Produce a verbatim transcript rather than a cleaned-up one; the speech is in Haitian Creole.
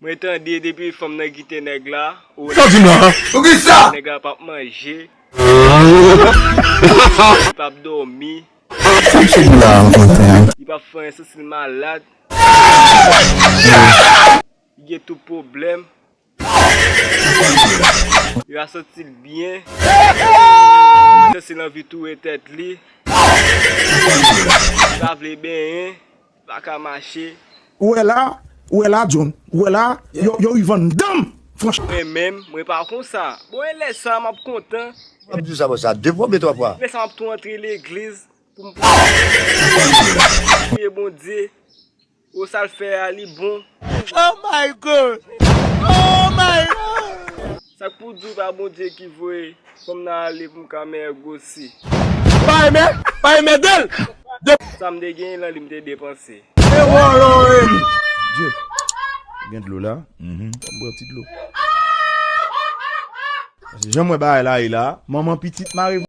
Mwen tande depi fanm nan kite nèg la, ou Sa di m la. Poukisa? Nèg la p ap manje, li p ap dòmi, Sa m se di la an kontan? Li p ap fè anyen, santi l malad. Li gen tout pwoblèm. Li pa santi l byen. Li santi l anvi touye tèt li. Li pa vle benyen. Li pa ka mache. Ou wè la, ou wè la, John. Ou wè la, yo, yo rive anndan m. Franchman. Mwen menm, mwen pa konsa. Bon, e lè sa, m ap kontan. M ap di sa, bon, sa, de fwa oubyen twa fwa. Lè sa, m ap tou antre legliz pou m priye Bondye. O, sa l fè a, li bon. Oh my God! Oh my God! Sa k pou di w pa Bondye ki voye fanm nan ale pou m ka mè gwosi. Pa renmen, pa renmen de l. De Sa m te genyen lan li m te depanse. E wòlò e. Dye. Gen dlo la. Mhm. M bwè ti dlo. Paske jan m wè bagay la ye la, manman pitit mare